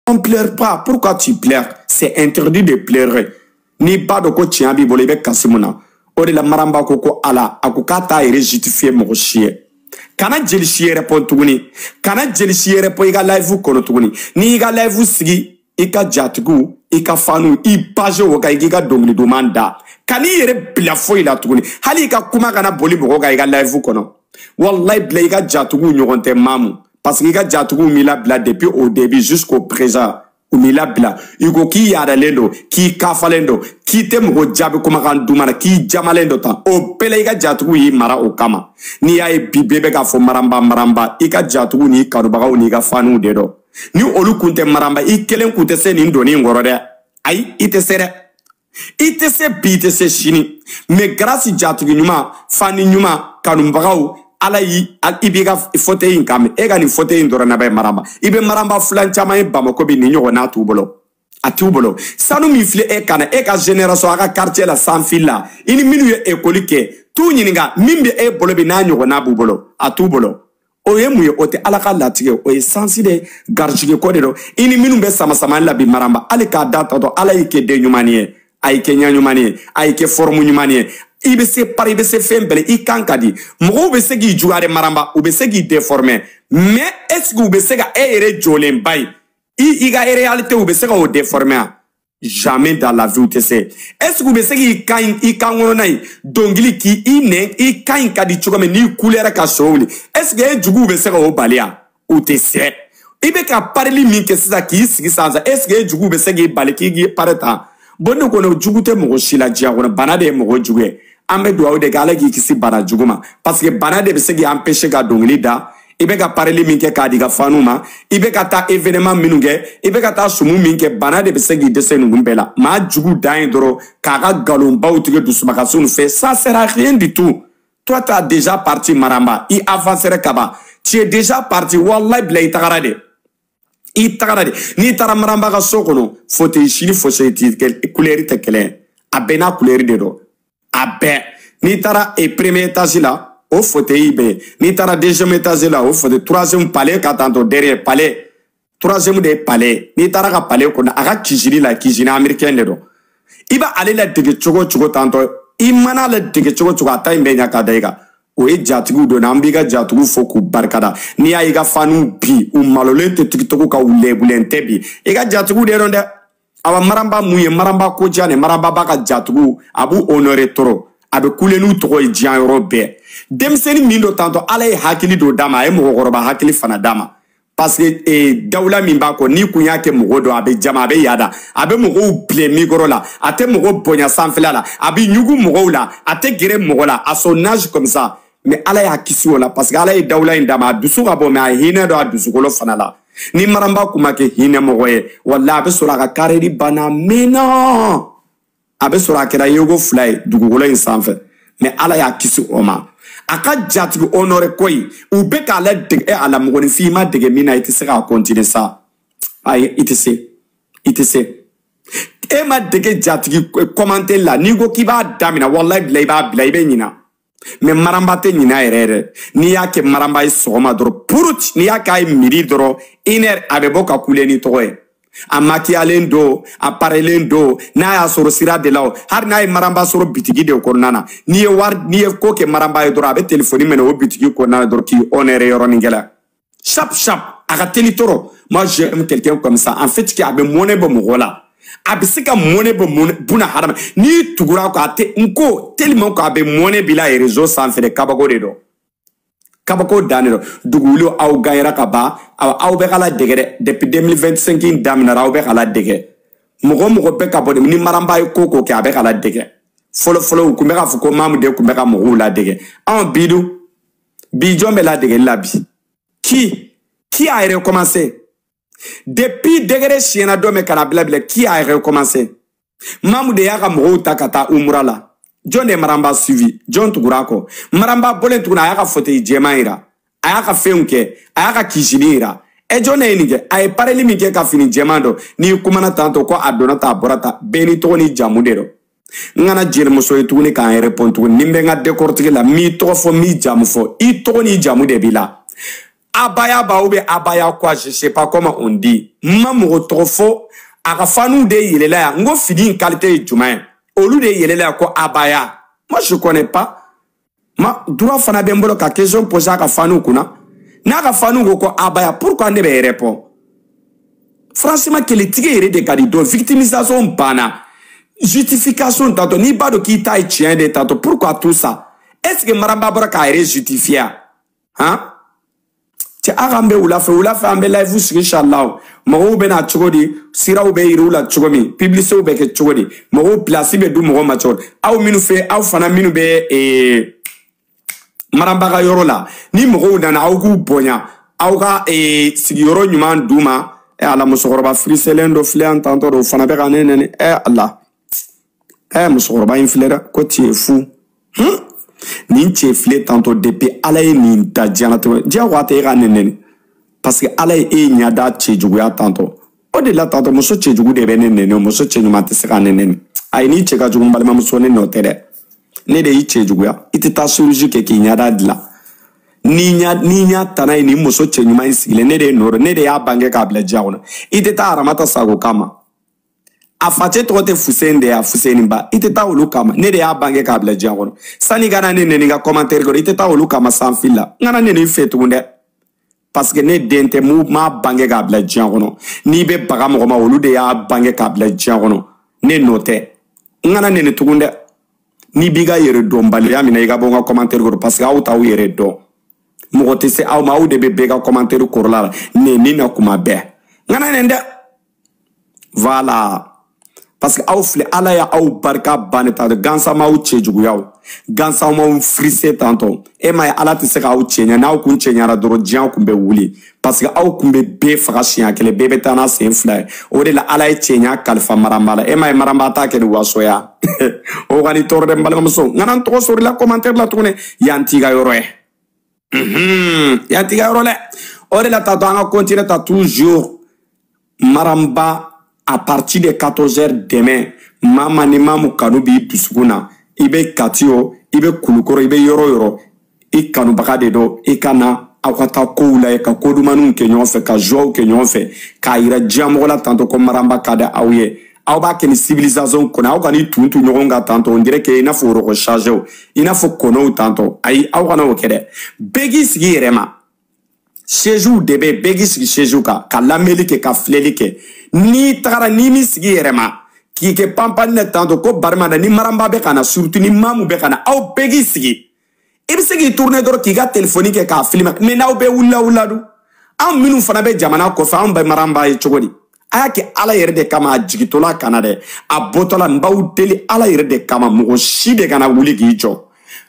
On pleure pas. Pourquoi tu pleures? C'est interdit de pleurer. Ni ba dɔ ko tiɲɛ b'i bolo, i bɛ kasi mun na? O de la Maramba ko ko Ala a ko k'a t'a yɛrɛ justifier mɔgɔ si ye. Kana jeli si répond tuguni, kana jeli si répond i ka live kɔnɔ tuguni. N'i y'i ka live sigi, i ka jatigiw, i ka faniw, i base o kan, i k'i ka dɔnkili duman da. Kan'i yɛrɛ bila foyi la tuguni, hali i ka kuma kana boli mɔgɔ kan i ka live kɔnɔ. Wallahi bila, i ka jatigiw ɲɔgɔn tɛ maamu, parce que i ka jatigiw m'i labila depuis au début jusqu'au présent. U m'i labila, i ko k'i yaadalen don, k'i kafalen don, k'i tɛ mɔgɔ jaabi kumakan duman na, k'i jamalen don tan. O bɛɛ la, i ka jatigiw y'i mara o kama. N'i y'a ye bi bɛɛ bɛ k'a fɔ Maramba, Maramba, i ka jatigiw n'i kanubagaw n'i ka faniw de dɔn. Ni olu kun tɛ, Maramba, i kelen kun tɛ se nin doni in kɔrɔ dɛ. Ayi, i tɛ se dɛ, i tɛ se bi, i tɛ se sini. Mais grâce jatigi ɲuman, fani ɲuman, kanubagaw, Ala y'i i b'i ka fauteuil in kan. E ka nin fauteuil in dɔrɔn na bɛ Maramba, i bɛ Maramba filan caman ye Bamako bi, nin ɲɔgɔnna t'u bolo, a t'u bolo. Sanu min filɛ e kan na, e ka génération, a ka quartier la, sanfil la, i ni minnu ye école kɛ, t'u ɲininka min bɛ e bolo bi, n'a ɲɔgɔnna b'u bolo, a t'u bolo. O ye mun ye? O tɛ Ala ka latigɛ, o ye sansi de, garijɛgɛ ko de don. I ni minnu bɛ sama samali la bi, Maramba, hali k'a da tatɔ, Ala y'i kɛ den ɲuman ye, a y'i kɛ ɲɛ ɲuman ye, a y'i kɛ forme ɲuman ye. I bɛ se pari, i bɛ se fɛn bɛɛ la, i kan ka di. Mɔgɔw bɛ se k'i juguya dɛ Maramba, u bɛ se k'i déformer, mais est ce que u bɛ se ka e yɛrɛ jɔlenba ye, i ka réalité, u bɛ se ka o déformer wa? Jamais dans la vie, u tɛ se. Est ce que u bɛ se k'i kan, i kan kɔnɔna ye dɔnkili k'i i nɛn, i kan in ka di cogo min, n'i kulera ka sɔ wuli, est ce que e juguw bɛ se ka o bali wa? U tɛ se. I bɛ ka parili min kɛ sisan k'i sigi sisan, est ce que e juguw bɛ se k'i bali k'i pare tan? Bon, ne kɔni, jugu tɛ mɔgɔ si la diɲɛ kɔnɔ, bana de ye mɔgɔ jugu ye. An bɛ dugawu de kɛ, Ala k'i kisi bana jugu ma, parce que bana de bɛ se k'i empêcher ka dɔnkili da. I bɛ ka parili min kɛ k'a di i ka faniw ma, i bɛ ka taa événement minnu kɛ, i bɛ ka taa sumu min kɛ, bana de bɛ se k'i dɛsɛ ninnu bɛɛ la. Maa jugu dan ye dɔrɔn k'a ka nkalonbaw tigɛ dusubakasiw fɛ, ça sert à rien du tout. Toi, tu as déjà parti, Maramba, i avancé kaba, tu es déjà parti. Wallahi bila, i tagara de, i tagara de. N'i taara Maramba ka so kɔnɔ, fauteuil si ni fauteuil ti couleur tɛ kelen ye, a bɛɛ n'a couleur de don, a bɛɛ. N'i taara e premier étage la, o fauteuil bɛ yen. N'i taara deuxième étage la, o fauteuil, troisième palais ka tantôt, derrière palais, troisième de ye palais. N'i taara ka palais kɔnɔ, a ka cuisine la, cuisine américaine de don. I b'a ale ladege cogo o cogo tantôt, i mana ladege cogo o cogo, a ta in bɛ ɲa ka da i kan. O ye jatigiw don. An b'i ka jatigiw fo k'u barikada. N'i y'a ye i ka faniw bi, u malolen tɛ TikTok kan, u lɛbulen tɛ bi, i ka jatigiw de don dɛ. Awa, Maramba mun ye Maramba ko diya ne? Maramba b'a ka jatigiw, a b'u honorer trop, a bɛ kule n'u tɔgɔ ye diɲɛ yɔrɔ bɛɛ. Denmisɛnnin min don tantôt, Ala ye hakili dɔ d'a ma, a ye mɔgɔkɔrɔba hakili fana d'a ma, parce que dawula min b'a kɔ, n'i kun y'a kɛ mɔgɔ dɔ, a bɛ jama, a bɛ yaada, a bɛ mɔgɔw bilen mikɔrɔ la, a tɛ mɔgɔ bonya sanfɛla la, a bɛ ɲugu mɔgɔw la, a tɛ gɛrɛ mɔgɔ la, à son âge comme ça. Mais Ala y'a kisi o la, parce que Ala ye dawula in d'a ma. A dusu ka bɔ, mais a hinɛ don a dusukolo fana la. Ni Maramba kun ma kɛ hinɛ mɔgɔ ye, walahi a bɛ sɔrɔ a ka carrière banna mɛnna, a bɛ sɔrɔ a kɛra yeko fila ye dugukolo in sanfɛ. Mais Ala y'a kisi o ma. A ka jatigi honoré ko in, u bɛ k'a la dege e a la. Mɔgɔninfin, i ma dege min na, i tɛ se k'a continuer sa. Ayi, i tɛ se, i tɛ se. E ma dege jatigi commenter la, n'i ko k'i b'a daminɛ, walahi bila, i b'a bila, i bɛ ɲina. Mais Maramba tɛ ɲina yɛrɛ yɛrɛ. N'i y'a kɛ Maramba ye sɔgɔma dɔrɔn purut, n'i y'a k'a ye midi dɔrɔn, une heure, a bɛ bɔ ka kule ni tɔgɔ ye. A makiyalen don, a parelen don. N'a y'a sɔrɔ sira de la o, hali n'a ye Maramba sɔrɔ bitigi de kɔnɔna na, n'i ye wari, n'i ye ko kɛ Maramba ye dɔrɔn, a bɛ telefɔni minɛ o bitigi kɔnɔna na dɔrɔn k'i honorer yɔrɔnin kɛla, sharp sharp, a ka teli trop. Moi, j'aime quelqu'un comme ça, en fait, que a bɛ mɔnɛ bɔ mɔgɔ la, a bɛ se ka mɔnɛ bɔ buna hadama. N'i tugura kɔ, a tɛ n ko tellement que a bɛ mɔnɛ bila réseau sanfɛ de. Kabako de don, kabako dan de don. Dugukolo aw ganyera ka ban, aw bɛ ka la dɛgɛ dɛ. Depuis 2025 in daminɛra, aw bɛ ka la dɛgɛ. Mɔgɔ mɔgɔ bɛ ka bɔ ni Maramba ye ko ko kɛ, a bɛ ka la dɛgɛ. Fɔlɔ fɔlɔ, u kun bɛ k'a fɔ ko Mamu de kun bɛ ka mɔgɔw ladɛgɛ. Anw bi dun, bi jɔn bɛ ladegeli la bi? Qui a recommencé depuis degré siɲɛna dɔ min ka na bila bila? Qui a recommencé? Mamu de y'a ka mɔgɔw ta ka taa umura la. Jɔn de Maramba suivi? Jɔn tugura a kɔ? Maramba bɔlen tuguni, a y'a ka fauteuil jɛman yira, a y'a ka fɛnw kɛ, a y'a ka kisini yira. E, jɔn de ye nin kɛ? A ye pareli min kɛ ka fini jɛman dɔn. N'i kumana tantôt ko a donna ta, a bɔra ta, bɛɛ n'i tɔgɔ ni jamu de don. N kana jelimuso ye tuguni k'an répond tuguni. Ni n bɛ n ka décortique la, n m'i tɔgɔ fɔ, n m'i jamu fɔ, i tɔgɔ n'i jamu de b'i la. Abaya ba ou bien abaya quoi, je sais pas comment on dit. Ma mɔgɔ tɔgɔ fɔ a ka faniw de yɛlɛla yan. N ko fini in qualité ye jumɛn ye? Olu de yɛlɛla yan ko abaya. Moi je connais pas. Ma droit fana bɛ n bolo ka question poser a ka faniw kunna. N'a ka faniw ko ko abaya, pourquoi ne bɛ répond? Franchement, kɛlɛtigi yɛrɛ de ka di dɔn. Victimisation banna. Justification tantôt. N'i b'a dɔn k'i ta ye tiɲɛ de tantôt, pourquoi tout ça? Est-ce que Maramba bɔra k'a yɛrɛ justifier? Hein? Cɛ, a k'an bɛ wula fɛ, wula fɛ an bɛ live sigi inshallah. Mɔgɔw bɛ na cogo di? Siraw bɛ yiriw la cogo min? Publicité bɛ kɛ cogo di? Mɔgɔw place bɛ di mɔgɔw ma cogo di? Aw minnu fɛ, aw fana minnu bɛ Maramba ka yɔrɔ la, ni mɔgɔw nana, aw k'u bonya, aw ka sigiyɔrɔ ɲuman d'u ma. Ɛ Ala, musokɔrɔba firiselen dɔ filɛ yan tantɔ, o fana bɛ ka ne nɛni. Ɛ Ala, ɛ musokɔrɔba in filɛ dɛ, ko tu es fou. Nin cɛ filɛ tantɔ, depuis Ala ye nin da diɲɛlatigɛ, diyagoya tɛ e ka ne nɛni, parce que Ala ye e ɲɛda cɛjuguya tantɔ. O de la tantɔ, muso cɛjugu de bɛ ne nɛni, muso cɛɲuman tɛ se ka ne nɛni. Ayi, n'i cɛ ka jugu, n balimamuso, ne nɔ tɛ dɛ, ne de y'i cɛjuguya. I tɛ taa chirurgie kɛ k'i ɲɛda dilan. N'i ɲa tana ye nin muso cɛɲuman in sigilen, ne de ye nɔ, ne de y'a bange k'a bila diɲɛ kɔnɔ. I tɛ taa Aramata Sago kama, a facɛ tɔgɔ tɛ Fuseni de ye, a Fuseni ba, i tɛ taa olu kama. Ne de y'a bange k'a bila diɲɛ kɔnɔ. Sanni ka na ne nɛni ka commentaire kɔrɔ, i tɛ taa olu kama sanfili la. N kana nɛni fɛ tugun dɛ, parce que ne den tɛ, mun m'a bange k'a bila diɲɛ kɔnɔ. N'i bɛ baga mɔgɔ ma, olu de y'a bange k'a bila diɲɛ kɔnɔ, ne nɔ tɛ. N kana nɛni tugun dɛ. N'i b'i ka yɛrɛ dɔnbaliya minɛ, i ka bɔ n ka commentaire kɔrɔ, parce que aw t'aw yɛrɛ dɔn. Mɔgɔ tɛ se aw ma, aw de bɛ bɛɛ ka commentaire kɔrɔla la nɛni na kuma bɛɛ. N kana nɛni dɛ. Voilà. Parce que aw filɛ, Ala y'aw barika ban tantɔ, gansan m'aw cɛjuguya o, gansan m'aw frise tantɔ. E ma ye, Ala tɛ se k'aw cɛɲa. N'aw kun cɛɲara dɔrɔn, diɲɛ kun bɛ wuli, parce que aw kun bɛ bɛɛ faga siɲɛ kelen, bɛɛ bɛ taa n'a sen fila ye. O de la Ala ye cɛɲa kalifa Maramba la. E ma ye, Maramba t'a kɛ ni wasoya. O ka n'i tɔɔrɔ dɛ, n balimamuso. N kana n tɔgɔ sɔrɔ i la commentaire la tuguni. Yan t'i ka yɔrɔ ye. Yan t'i ka yɔrɔ dɛ. O de la tantɔ, an ka continuer ta toujours Maramba à partir de 14h demain. Mama ni mamu kanu b'i dusukun na, i bɛ Kati o, i bɛ Kulukɔrɔ, i bɛ yɔrɔ yɔrɔ, i kanubaga de don, i ka na aw ka taa kow lajɛ, ka ko dumanniw kɛ ɲɔgɔn fɛ, ka joie kɛ ɲɔgɔn fɛ, k'a yira diɲɛmɔgɔ la tantɔ ko Maramba ka di aw ye. Aw b'a kɛ ni civilisation kɔnɔ, aw ka ni tun tun ɲɔgɔn kan tantɔ, on dirait que i n'a fɔ recharger, i n'a fɔ kɔnɔw tantɔ. Ayi, aw kana o kɛ dɛ. Bɛɛ k'i sigi i yɛrɛ ma. Siège de bɛ, bɛɛ k'i sigi siège kan, ka lamɛnli kɛ, ka filɛli kɛ. N'i tagara, n'i m'i sigi i yɛrɛ ma, k'i kɛ panpanni na tantɔ ko barima na, ni Maramba bɛ ka na, surtout ni Mamu bɛ ka na, aw bɛɛ k'i sigi. I bɛ se k'i tourner dɔrɔn k'i ka téléphone kɛ k'a filmer, mais n'aw bɛɛ wulila wulila dun, anw minnu fana bɛ jamana kɔfɛ, anw bɛ Maramba ye cogo di? A y'a kɛ Ala yɛrɛ de kama, a jigitɔla kana dɛ, a bɔtɔla, n b'aw deli Ala yɛrɛ de kama, mɔgɔ si de kana wuli k'i jɔ.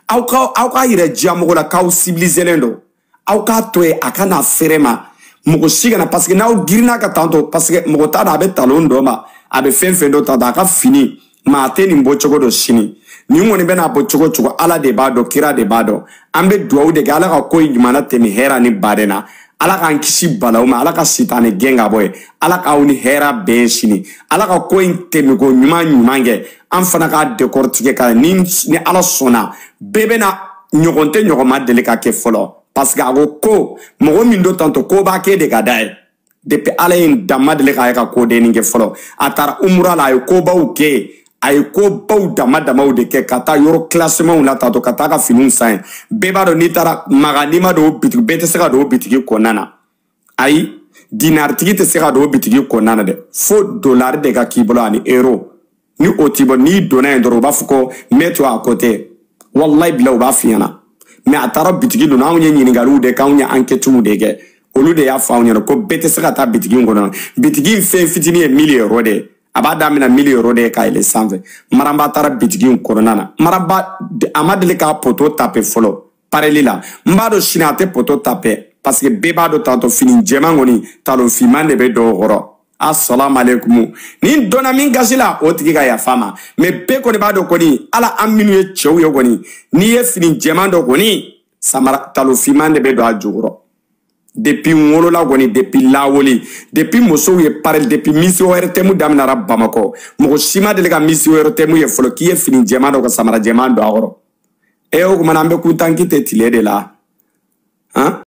Aw ka aw k'a yɛrɛ diya mɔgɔ la k'aw civiliselen don. Aw k'a to yen, a ka na feere ma, mɔgɔ si kana, parce que n'aw girinna ka tantɔ, parce que mɔgɔ t'a dɔn a bɛ talon dɔ ma, a bɛ fɛn fɛn dɔ tantɔ, a ka fini maa tɛ nin bɔ cogo dɔ sini. Nin kɔni bɛna bɔ cogo cogo, Ala de b'a dɔn, kira de b'a dɔn. An bɛ dugawu de kɛ, Ala ka ko in ɲuman na tɛmɛ hɛrɛ ni baden na. Ala k'an kisi balawu ma, Ala ka sitanɛ gɛn ka bɔ yen, Ala k'aw ni hɛrɛ bɛn sini, Ala ka ko in tɛmɛko ɲuman ɲuman kɛ, an fana k'a décortiquer ka ni Ala sɔnna, bɛɛ bɛna ɲɔgɔn tɛ ɲɔgɔn ma deli ka kɛ fɔlɔ. Parce que a ko ko mɔgɔ min do tantɔ, ko b'a kɛ de ka da ye. Depuis Ala ye n dan, ma deli k'a ye ka kodenni kɛ fɔlɔ. A taara umura la, a ye kobaw kɛ, a ye kobaw dama damaw de kɛ, ka taa yɔrɔ classement la tantɔ, ka taa ka finiw san yen. Bɛɛ b'a dɔn n'i taara Maga, n'i ma don o bitigi, bɛɛ tɛ se ka don o bitigi kɔnɔna na. Ayi, dinaritigi tɛ se ka don o bitigi kɔnɔna na dɛ, fo dolari de ka k'i bolo ani euro. Ni o t'i bolo, n'i donna yen dɔrɔn, u b'a fɔ ko mets-toi à côté. Wallahi bila, u b'a f'i ɲɛna. Mais a taara bitigi donna, anw ye ɲininkaliw de kɛ, anw ye enquêtes de kɛ, olu de y'a fɔ anw ɲɛna ko bɛɛ tɛ se ka taa bitigi in kɔnɔ. Bitigi in fɛn fitinin ye 1000 euro de ye, a b'a daminɛ 1000 euro de ye ka yɛlɛ sanfɛ. Maramba taara bitigi in kɔnɔna na, Maramba a ma deli k'a poteau taper fɔlɔ pareli la. N b'a dɔn sini a tɛ poteau taper, parce que bɛɛ b'a dɔn tantɔ fini jɛman kɔni, talon finman de bɛ dɔw kɔrɔ. Assalamu alaikum. Ni donna min gasi la, o tigi ka yafa ma. Mais bɛɛ kɔni b'a dɔn kɔni, Ala an minnu ye cɛw ye kɔni, n'i ye fini jɛman dɔ kɔni, samara talon finman de bɛ don a jukɔrɔ. Depuis n wolola kɔni, depuis lawoli, depuis musow ye pari, depuis Miss ORTM daminɛra Bamakɔ, mɔgɔ si ma deli ka Miss ORTM ye fɔlɔ k'i ye fini jɛman dɔ ka samara jɛman don a kɔrɔ. E o kumana, an bɛ kuntanki tɛ tile de la. Han.